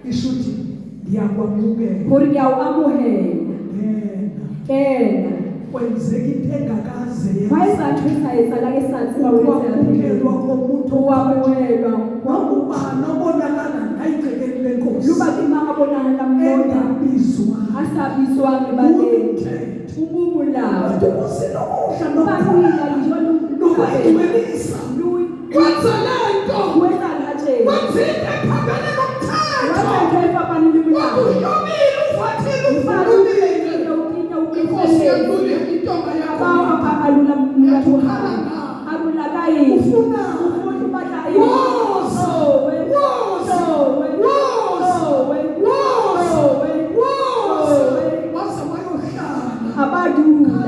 Isho ukuthi ngiyakwamukela. Hore ke a o amohela. Ngena. Kena. Kwenzeka into engakaze Wa etsa ntho e sa etsahalang e sa tseba ho etsahala pele. Ukwamukelwa komuntu Ho amohelwa. Noma ubani obonakala la igcekeni lenkosi. Le ba ke mang a bonahalang mona Engabizwa. a sa bitswang lebaleng. Umthetho. O bua molao. Kodwa usinokudla Ba ho ila dijo le nokuyingcwelisa. le Wenza le nto. ho etsahala tjena. Wenza into ephambene Wa nomthetho. etsa ntho e fapaneng le molao. Wakuhlomile uvathile Ba uvunulile. o kenya o Inkosi kenya. yalule intonga Ba yakho. ba alula molato wa hao. A rola ka eng? Ufuna. O batla eng? Woza. Owe. Woza. Owe. Woza. Owe. Woza. Owe. Woza. Owe. Waze wayohlala. Ha ba dula.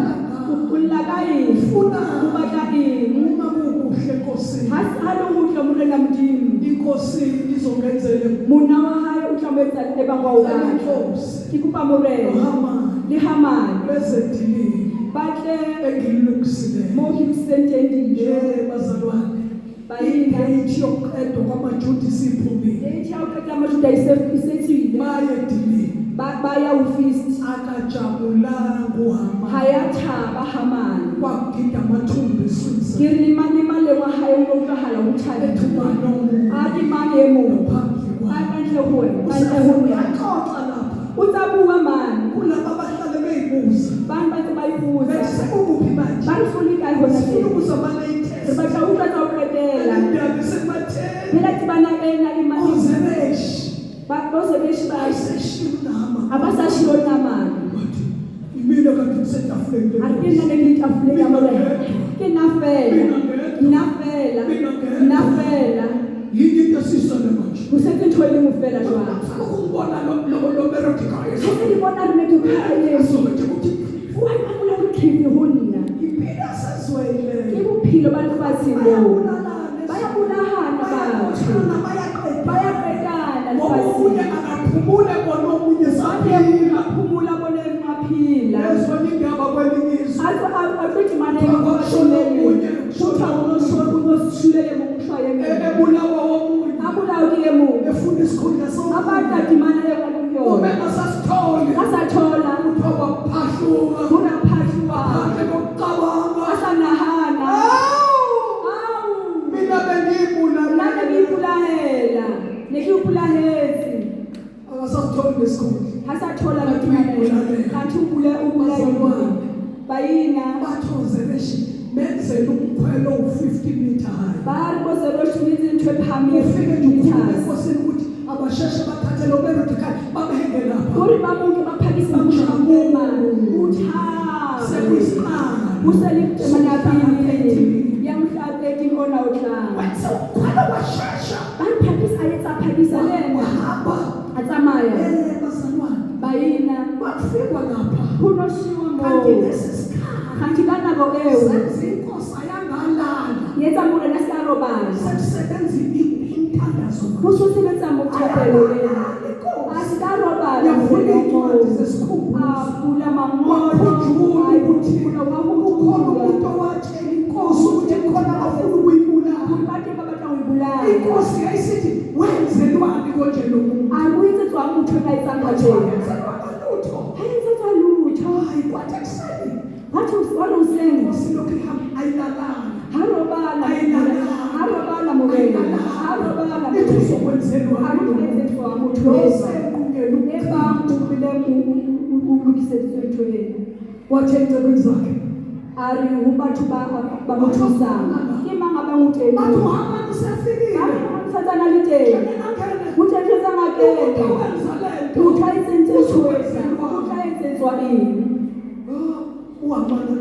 O lla ka eng? Ufuna. O batla eng? Uma kukuhle enkosini. Ha ha le hotle Morena Modimo. Inkosi izongenzela Monna wa hae o tla mo etsa e bang wa o Cela batla. inkosi Ke kopa Morena noHamani le Hamane beze edilini ba tle engililungisileyo. moo ke lokisitseng teng dijo. Ye bazalwane, Baina. i-date yokuqedwa kwamaJuda isiphumile. Date ya ho qeta Majuda e se tswile. Baye edilini. Ba ya ho feast. Akajabulanga uHamani. Ha ya thaba Hamane. Kwagida amathumbu eswini. Ke re le maleng wa hae o no utlwahala ho thabile. Ethi ubani omunye A ke mang e mong? ngaphandle A kwakhe. ka ntle ho wena, ka ntle ho nna. Uyaxoxa lapha O tsa bua mane. kulaba abahlale beyibuza. Bane ba ntse ba ipoza. Bethi sekukuphi manje? Ba re so le kae hona Sifuna tje? ukuzwa Re ama-latest. batla ho utlwa tsa ho qetela. Indaba isematheni. Phela tebana ena e mane. Ozereshi Ba boZereshi ba ayiseshiya uNaamani. ha ba sa shiyo Naamane. Wathi imina kanti ngisetafuleni A re ke nna ne ke le tafoleng ya Morena. Ke nna feela. Nna feela. Nna feela. Yini into esisele manje? Ho setse ntho e le nngwe feela jwale. Ukubona lo Merodekayi. Ha se ke bona re Merodekayi eo. Azokuthi ukuthi O a ipabola hore qhefu ho nna. impilo yasezweni Ke leyo. bophelo ba lefatsheng leo. Bayabulalana. Ba ya bolahana batho. Bayaxoshana, bayaqedana. Ba ya qetana Ngoba omunye lefatsheng. akaphumule bona omunye Ba saphila. phumula bone maphila. Ezweni indaba kwelinye izwe. A tlo a tlo temana e nngwe ho thwa ho no shwe ho no shwele e mong ho shwa e mong. Ebulawa omunye. A bolawa ke e mong. Efuna isikhundla A somunye. batla temana e nngwe ho Uma yona. engasasitholi. A sa thola. Kuthiwa waphahluka. Ho na phahluwa. Ngaphandle kokucabanga. A sa nahana. Awu! Au! Mina Nna ne bengiyibulalela. ke ipolahela. Ne ke ipolahetse. Akasasitholi nesikhundla. Ha sa thola le temana ena. Kgathe o o bolaile. Baina. Bathi oZereshi benzele umkhwelo owu-50 meter high. Ba re bo Zereshi o entse ntho e phahameng Ufike nje ukhulume meters. enkosini ukuthi abasheshe bathathe lo Merodekayi bamhenge lapha. Hore ba mo nke ba phakise ba mo shebe mane. O thabe. Sekuyisiqalo. Ho se le temana ya pele ya mohla 13 ona o tlang. Wenza umkhwelo washesha. Ba re phakisa a etsa phakisa le yena. Wahamba. A tsamaya. Bazalwane. Baina. Kwakufikwa lapha. Ho no shiwa Kanti moo. lesi sikhathi Kganthi ka nako eo. senza inkosi ayangalala. E etsa morena a se ka robala. Sekusebenza imithandazo. Ho so sebetsa mo thapelo ena. A se ka robala Uyavula morena iy'ncwadi oo. zesikhumbuzo. A bula mangolo. Wakhunjula A ukuthi bula, wa kukhona hopola. umuntu owatshela inkosi ukuthi khona abafuna ukuyibulala. Hore ba teng ba batlang ho e bolaya. Inkosi yayisithi wenzelwani konje lo muntu? A re o etsetswang motho e ka etsang kajeno? Wenzelwanga lutho. Ha etsetswa lutho. Hayi kwathi ekuseni Wa re wa re hoseng inkosi lokhu ihamba ayilalanga. ha robala ha robala morena ha robala Ithi morena. uzokwenzelwani A re lo o muntu? etsetswa motho Lo eo. osenqunyelwe E bang o bileng o lokiseditswe ntho ena. Wathi ey'ncekwini zakhe A re ho batho ba mo thusang. Ke mang a bang o teng? bathi uHamani Ba usefikile. re o santsane a le teng. Ngena ngene. Ho tjhetjhetsa Umuntu ngakeng. owenza le nto. Motho a etsentse ntho ena, o tla etsetswa eng? Ah, uHamani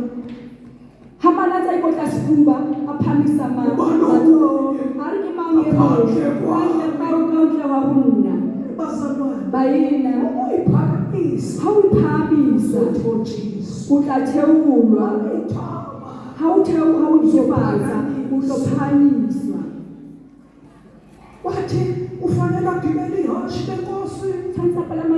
Hamane a tsa ikotla sefuba, a phahamisa Ubani matsoho. omunye? A re ke mang e mong? Ngaphandle kwami. Ka ntle wa ho nna. Bazalwane Baina, ukuyiphakamisa ha o iphahamisa, uzothotshisa. o tla theolwa. Uyithaba. Ha o ha o inyenyefatsa, o tlo phahamiswa. Wathi ufanele agibele ihhashi lenkosi. Tshwanetse a palama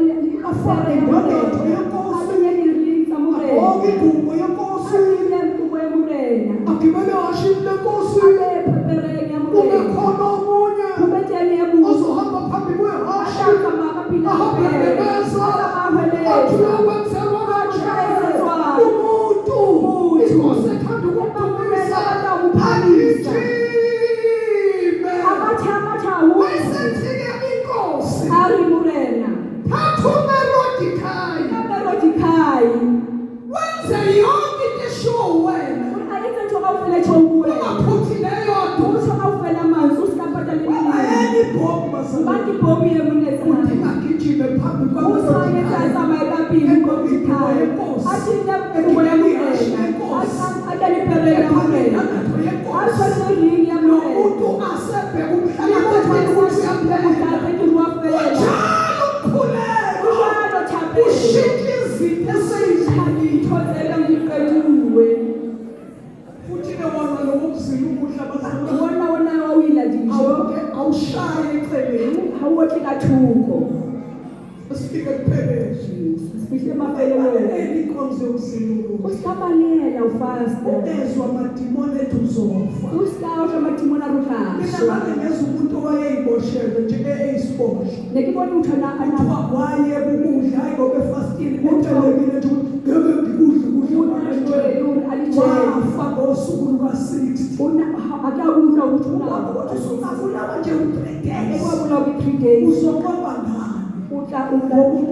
Afake indodotho yenkosi. a kenye di-ring tsa morena. Agqoke ingubo yenkosi. A kenye kobo ya morena. Agibele ehhashini lenkosi. A behe phepereng ya Kube morena. khona omunye Ho be teng e mong ozohamba phambi a kwehhashi. tla tsamaya Ahambe ememeza, athi uyokwenzelwa kanje. Umuntu inkosi ethanda ukumdumisa agijime. Wayesethi-ke inkosi, thatha uMoridekayi, wenze yonke into eshiwo wena, ungaphuthi neyodwa. Waba yena ibhomu, bazalwane, uthi ingagijime phambi kwaMoridekayi, egqoke ingubo yenkosi, egibele ihhashi lenkosi, ephake indandatho yenkosi. Lo muntu asebheka umhlaba ukuthi uyaphela. Unjalo umkhuleko, ushintsha izinto eseyidlalile. Futhi-ke wona lo wokuzila ukudla, bazalwane, Wona wona wa o ila dijo. Awushayi eceleni. Ha o otle ka thoko. Sifike ekupheleni. Fihle mafelelong. Ayibalekeli inkonzo yokuzila O ukudla. se ka balehela o fasta. Ungezwa amadimoni ethi uzofa. O se ka utlwa matimona a re o tla Mina shwa. ngake ngezwa umuntu owayeyiboshelwe nje eyisiboshwa. Ne ke bone motho ana Kuthiwa wayeka ukudla, hayi ngoba efastile, kucelekile nje ukuthi ngeke ngikudle ukudla o na kwakanje. jwale hore a di jele. Wafa ngosuku luka-60. O na ha ke a utlwa ho thwe Ubona o ukuthi usungabulawa nje u-3 e days. wa bolawa ke 3 days. Uzonqoba ngani? O tla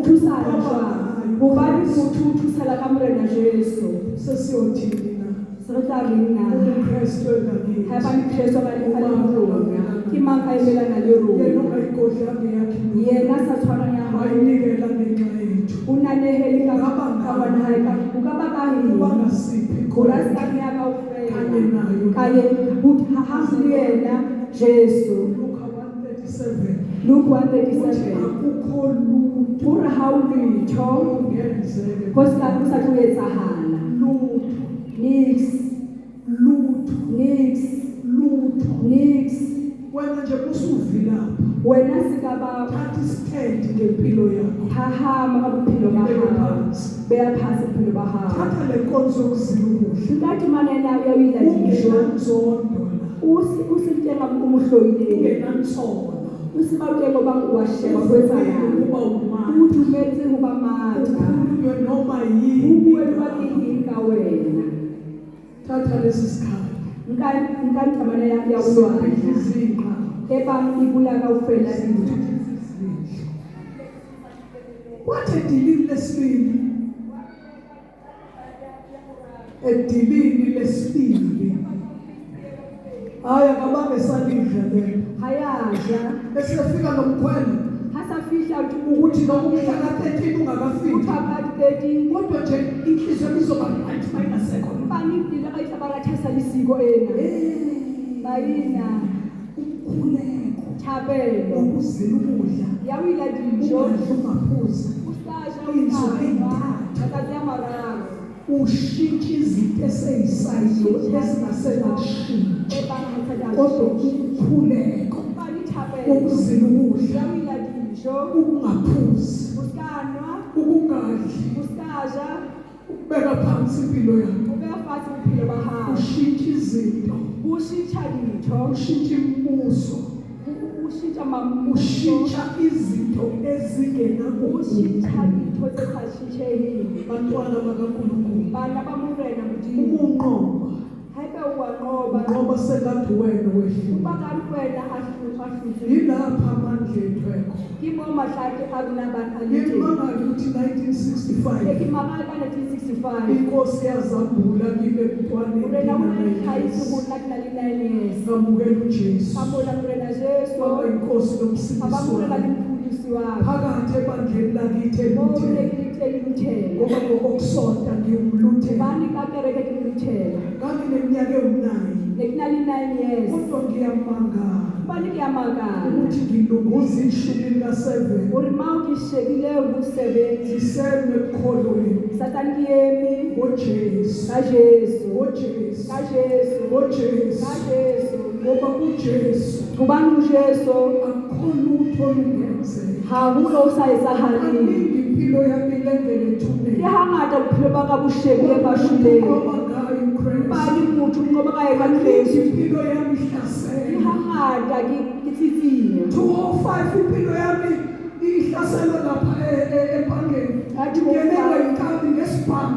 thusana jwang? Hobane motho o thusela ka Morena Jesu. Sesiyothini na? Se re tla reng na? UmKristu engakithi. Haebane Kristo ba le ho rona, ke mang a emelana le Yena rona? ungayigodlanga eyakhe Yena a sa tshwarang ya hae. wayinikela ngenxa yethu. O nanehele ka ka ngwana hae ka o ka ba ka eng? Kuba ngasiphi Hore a khona se ka re ya kaofela. Kanye nayo. Kanye ha le yena Jesu. Luka 1:37 Luke uthi 1:37. akukho lutho Hore ha o letho olungenzeke ho sa ho sa tlo etsahala. lutho Niks, lutho niks, lutho. Niks. Wena nje usuvilapha, Wena se ka ba thatha i-stand ngempilo yakho, phahama ka bophelo ba Ibeke hao. phansi. Beha phansi bophelo ba hao. Thatha le nkonzo yokuzila ukudla Nka temana ena ya ho ila dijo. ungenanzondo la, O se teng o mo hloileng. ungenansono, O se ba o teng o bang o wa sheba ho etsahalang. ukuba umama O dumetse ho ba matla. ukhulunywe noma Ho yini. buellwa ke eng ka wena? Thatha lesi sikhathi. Nka temana ya ho lwana. Sibhidliza iy'nqaba. E bang e bula kaofela dintho. Kwathi edilini lesibili, edilini lesibili, hayi akabange salidla lelo. Ha ya ja. Bese efika nomkhwelo Ha sa fihla ukuthi noma umhla ka-13 ungakafiki, motho a ka di-13. Kodwa nje inhliziyo yami izoba right uma ingasekho. Mpane pele ga itla ba ratha le siko ena. Baina. Umkhuleko Thapelo wokuzila ukudla, ya ho ila dijo. ungadli ungaphuzi O sa ja o iy'nsuku sa nwa. ey'ntathu, Matsatsi a mararo. ushintsha izinto eseyisayiwe ezingasenakushintsha. E bang ha sa Kodwa umkhuleko Mpane thapelo wokuzila ukudla, ya ho ila dijo, ukungaphuzi, o ska nwa, ukungadli, o ska ja, ukubeka phansi impilo yakho, o beha fatshe bophelo ba hao. Ushintsha izinto, O shintjha dintho, ushintsha imibuso, o shintjha mammuso, ushintsha izinto o shintjha ezingenakuguquka. dintho tse sa tjhentjheheng. Bantwana bakaNkulunkulu, Bana ba Morena Modimo, uma unqoba, haeba o a nqoba, unqoba sengathi wena o wehlule. ba ka wena a hlotse. Yilapha amandla ethu ekhona. Ke moo mahlake a rona ba a leng teng. Ngimangala ukuthi E 1965 ke makala ka 1965 inkosi yazambula kimi emntwaneni. Morena o na ntlhahise ho nna ke na le 9 years. Ngamukela uJesu, Ka mola Morena Jesu, waba inkosi a ba nomsindisi Morena le wami mopholosi wa ka. Phakathi ebandleni lakithi Moo ne eLuthela. ke le teng Luthela. Ngoba ngokokusonta ngiwumLuthela. Hobane ka kereke ke Moluthela. Ngangineminyaka ewu-9, Ne ke na le 9 years. Kodwa ngiyamangala Hobane ke a makala ukuthi ngilunguza ishumi lika-7, hore mao ke shebile ho 7, ngiseme ekukholweni Satane ke eme ngoJesu, ka Jesu, ngoJesu, ka Jesu, ngoJesu. Ka Jesu. Ngoba kuJesu Hobane ho Jesu akukho lutho olungenzeka. Ha ho lo sa etsahaleng. Kaningi impilo yami ilengele Ke ethuneni. hangata bophelo ba ka bo shebile ba shweleng. Unqoba ngayo uKristu. Hobane motho o nqoba ka ena Kaningi Jesu. impilo yami Ke ihlaselwa. hangata ke tsitsinya. 205 impilo yami ihlaselwa.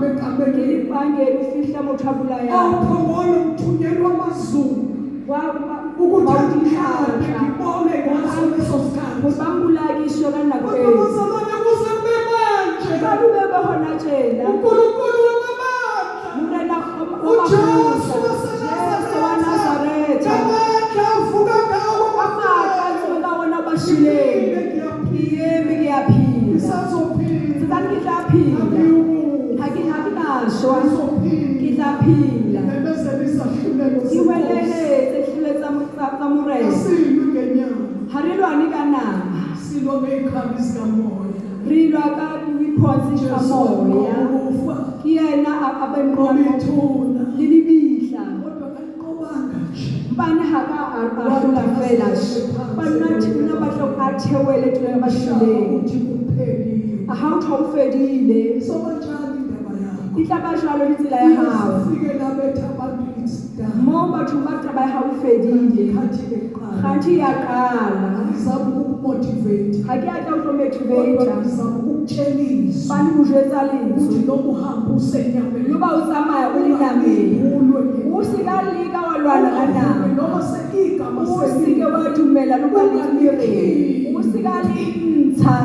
igama Ke ekamelweni. lipangele o fihla motho a bolayang. Awuphongolo ngithunyelwa amazulu Wa wa ukuthi wa angihlabe ditlhatla. ngibone ngaso leso sikhathi. Gore ba mmolaye ke shwe ka nako Kodwa eo. bazalwane kuze kube manje Ba dube be hona tjena. uNkulunkulu wamabandla Morena wa uJesu mabutho, Jesu wa waseNazaretha Nazaretha. ngamandla avuka ngawo Ka matla a tsohileng ka ona ba shweleng. Ngimile ngiyaphila. Ke eme ke a phela. Ngisazophila. Santsane ke tla phela. Angiyukufa. Ha ke ha ke na shwa. Ngizophila. Ke tla phela. Ngimemezela isahlulelo Ke senkosi. hwelehetse hlile tsa tsa Morena. Asilwi ngenyama, Ha re lwane ka nama. silwa ngey'khabi zikamoya. Re lwa ka di-weapons tsa Jesu moya. wanqoba ukufa, Ke yena a beng nqoba ithuna. le lebitla. Kodwa kanqobanga nje. Mpane ha ka a hlola feela. Banna nna batla a theohele tulong ya ba Shaba shweleng. ukuthi kuphelile. Ha o thwa o fedile. Soba njani indaba yakho? E tla ba jwalo le tsela ya hao. Ifike labetha abantu it's done. Moo bathong ba taba ya hao e fedile. Khathi beqala. Kganthi ya qala. Angizami ukukumotivate. Ha ke a tla o tlo Kodwa motivate. ngizama ukukutshelisa Bane ho jwetsa ukuthi lentswe. noma uhamba usenyameni Le ba o tsamaya o le nameng. Ungalwi ngenyama. O se ka leka wa lwana ka nama. Noma seigama O se ke wa dumela le ba le reng. O se ka le ntsha.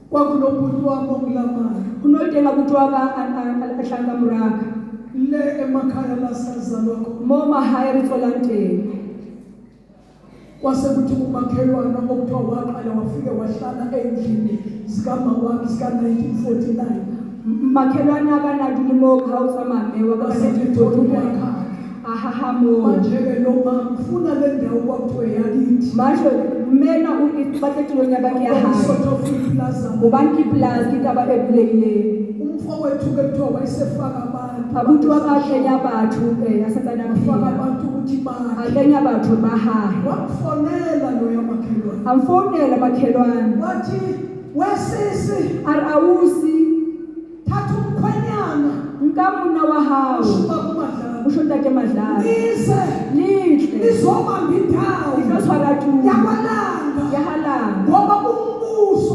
Kwakunobhuti wami ongilamayo Ho no le teng abuti wa ka a hlahang ka moraka. le emakhaya la sazalwa khona. Moo mahae re tswelang teng. Kwase kuthi umakhelwane okuthiwa waqala wafike wahlala endlini zikama wami zika-1949 Makhelwane a ka na dule moo ha o tsamaya mme wa ka ka wasenethola 1949. umakhaya. A haha moo. Manje-ke lo mama ufuna le ndawo kwakuthiwa yakithi. Manje mmena o e batla tulong ya ba ke ya hae. Sort of iplaza. Hobane ke polasi ke taba e bulehileng. Umfowethu-ke kuthiwa wayesefaka abantu. Abuti wa ka a kenya batho a santsane a Wafaka phela. abantu ukuthi A bakhe. kenya batho ba hahe. Wamfonela loya makhelwane. A mfounela makhelwane. Wathi wesisi A re ausi thatha umkhwenyana nka monna wa hao. usho ubaba uMadlala. O sho ntate Madlala. Nize Le tle. nizobamba indawo Le tlo tshwara tulo yakwalanga ya halanga. ngoba umbuso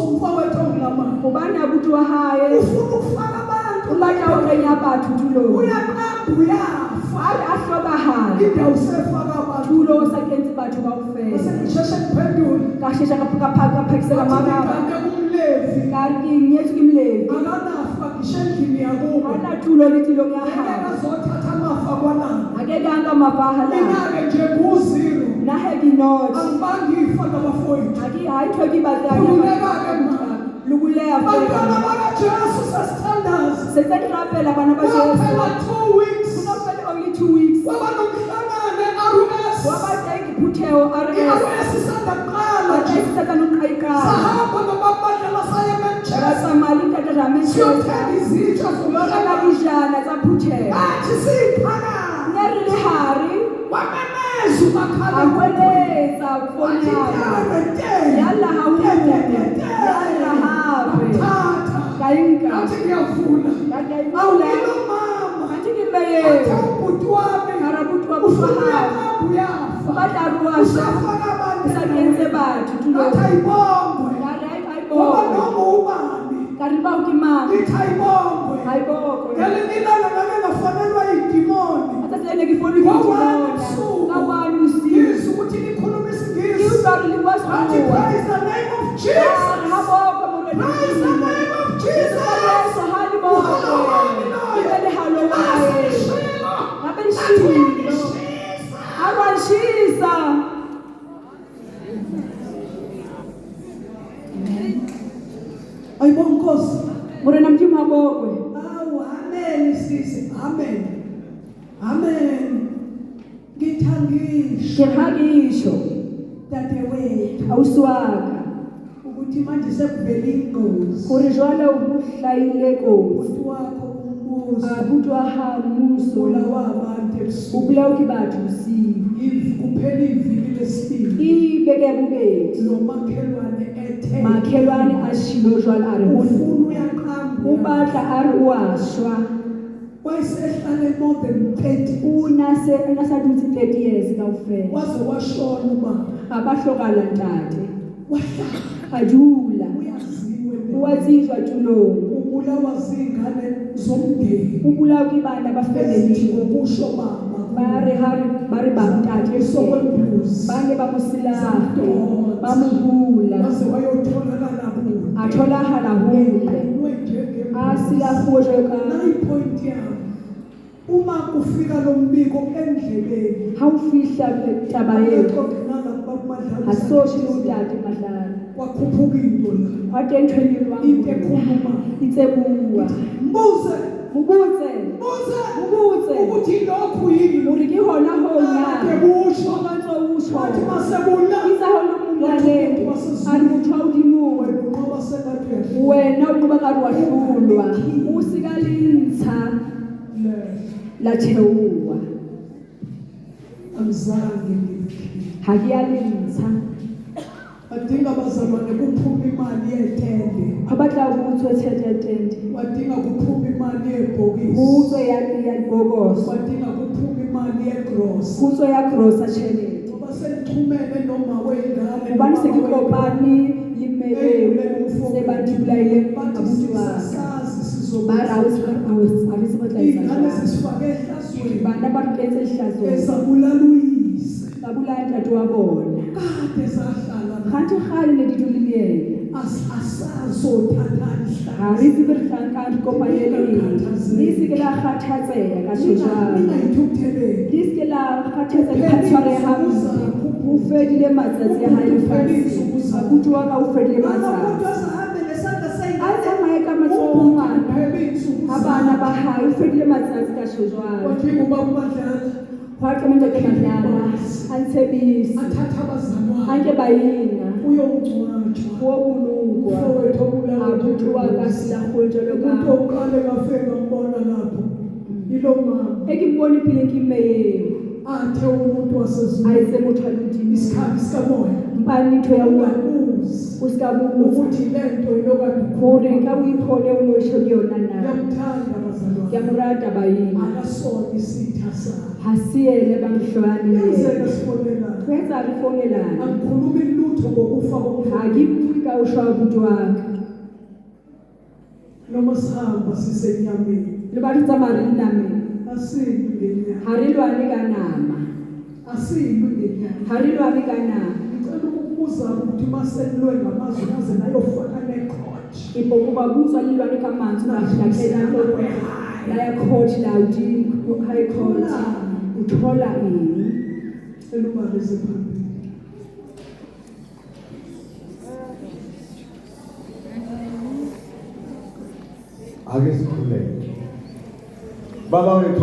umfowethu ongulamali Hobane abuti wa hae ufuna ukufaka abantu o batla ho kenya batho tulong. Uyaqamba uyafa. A re a hlokahala. Indawo sefaka abantu. Tulo o sa kentse batho kaofela. Bese ngisheshe ngiphendule. Ka shesha ka phakisela Wathi maraba. ngigane kumlevi Ka re ke nyetswe ke Molevi. akanafa ngisho endlini yakubo. Ha na tulo le tulong ya Ngeke hae. azothatha amafa kwalanga. Ha ke ka nka mafa a halanga. Mina-ke nje ngu-zero. Nna he ke not. Angibangi ifa nabafowethu. Ha ke ha e ntho e ke e batlang. Khululeka-ke ma. Lokoleha Bantwana feela. bakaJesu sesithandaza. Se ntse ke rapela bana ba Jesu. Kwaphela 2 weeks. Ho no fela only 2 weeks. Kwaba nomhlangano e-RUS. Wa ba teng diphutheho RS. I-RUS isanda kuqala nje. RS sa tsano qaiqala. Sahamba nobaba saye Ra eManchester. tsamaya le ntate ra Manchester. Siyothenga izitsha Lo reka zomhlangano. dijana tsa phutheho. Bathi siyiphakathi. Ne re le hare. Wamemeza umakhala. A hweletsa Wathi founela. tere, tere. Yalla ha ho Tere, tere, tere. Yalla hape. Thatha. Ka e nka. Ngathi ngiyavula. Ka ke a e bula. Awuyilo mama. Kanti ke mme eo. Athe ubhuti wami. Ka re abuti wa Ufuna hae. uyaqamba uyafa. O batla a rua shwa. Usafaka abantu. O sa kentse batho tulong. Ngathi ayibongwe. Ka re ha e Ngoba bokwe. noma ubani. Ka re bao ke mang? Ngithi ayibongwe. Ha e bokwe. Ngelinye ilanga ngake ngafanelwa yidimoni. Ka tsatsi le ne ke foune ke Ngo-one dibona. ebusuku. Ka 1 bosiu. Ngizwa ukuthi nikhuluma Ke isiNgisi. utlwa re le bua Ngathi Sekgowa. praise the name of Ka Jesus. re ha bokwe Morena Praise the Modimo. name of Jesus. Jesu ha le bokwe. Uhalo wami loyo. Ke be lehalo wa hae. Asilishilo. Hape Ngathi leshilo. uyangishisa. A wa nshisa. Ayibonga Nkosi. Morena Modimo a bokwe. Awu amen sisi. Amen. Amen. Ngithi angisho Ke re ha ke tjho dadewethu ausi wa ka ukuthi manje sekuvele ingozi. hore jwale ho hlahile kotsi. Ubhuti wakho umbuso Abuti wa hao mmuso ubulawa abantu o ebusuku. bolawa ke batho bosiu. Kuphela iviki lesibili Ke beke ya bobedi. lo makhelwane ethe Makhelwane a shilo jwale a re ho nna. ufuna uyaqamba O batla a re o a shwa. wayesehlale more than 30 O na se o na sa dutse 30 years kaofela. waze washona ubaba A ba hlokahala ntate. wahlala A dula. uyaziwe O O a tsejwa tulong. Ubulawa zingane zomndeni. O bolawa ke bana ba Ezithi family. ngokusho baba. Ba re ha re ba re ba ntate Sokwembuzi. ba ne ba mo silahe, ba mo hula. Waze wayotholakala kude. A tholahala hole. A silahuwe jwalo ka Nayi point yami. Uma kufika lo mbiko endlebeni. Ha o fihla taba eo. Axoxe nalapha kuMadlala. Ha so tjhe le ntate Madlala. Kwakhuphuka into la. Hwa teng ntho e nyolohang Into ekhuluma. Itse bua. Mbuze. Mo botse. Mbuze. Mo botse. Ukuthi lokhu yini. Hore ke hona hoo na. Ade kusho. O ntse o tjho. Wathi masebula. Itse ha o le molaleng. A re motho wa hodimo. Wena unqoba sengathi uyahlulwa. Wena o nqoba ka re wa hlolwa. O se ka le ntsha la theoha. Angizange ngilikhiphe. Ha ke a le ntsha. Badinga abazalwane kuphuma imali yetende. Ha batla ho utswe tjhelete ya tende. Badinga kuphuma imali yebhokisi. Ho utswe ya dibokoso. Badinga kuphuma imali yegrosa. Ho utswe ya grosa tjhelete. Ngoba senixhumene noma wengane. Hobane se ke kopane le mme eo se ba di bolaileng Bathi abuti wa ka. sisazi sizobe. Ba re ha o ha re tsebe re tla etsa Iy'ngane jwang. zisifake ehlazweni. Bana ba re kentse lehlazong. Ezabulala uyise. Ba bolaya ntate wa bona. Kade zahlala. Kganthe kgale ne di dule le yena. Asazothatha Ha re tsebe re tla nkang re kopane le eng. Le se ke la kgathatseha ka tjho jwalo. Ningayithukutheleli. Le se ke la kgathatseha le tshwareha hampe. O fedile matsatsi a hae lefatsheng. Abuti wa ka o fedile Umuntu matsatsi. azahambe nesandla A seyingane. tsamaye ka matsoho a ngwana. A bana ba hae o fedile matsatsi ka tjho jwalo. Wadinga ubaba uMadlala Hwa tlameha ntate Madlala a ntshebise. athathe A abazalwane nke baena. uyongcwatshwa. Ho bolokwa. Mfowethu obulawa Abuti wa ka silakgong jwalo ka. Umuntu oqale ngafika ngambona lapho yilo mama E ke mmone pele ke mme eo. athe umuntu A wasezulwini etse motho a lehodimo. isikhali sikamoya Mpane ntho ya utlwa. ungabuzi O ska botsa. ukuthi lento ilokade Hore ka o iphone o no tjho ke yona na. Ngiyamthanda Ke a bazalwane mo rata baena. akasona isitha sakhe. Ha se yena ba mohloyane le Yenzeka yena. sifonelana. Ho etsa re founelana. Angikhulumi lutho ngokufa Ha komfowethu. ke bue ka ho shwa abuti wa ka. Noma sihamba sisenyameni Le ba re tsamaya re le nameng. asilwi ngenyama. Ha re lwane ka nama. Asilwi ngenyama. Ha re lwane ka nama. Ngicela ukukubuza ukuthi masenilwe ngamazwi naze nayofaka necourt. Ke kopa butswa le lwane ka mantswe la fihla kena la ya court la hodimo high court. O thola eng? Cela ubaba eze phambili. Ake sikhuleke. Baba wethu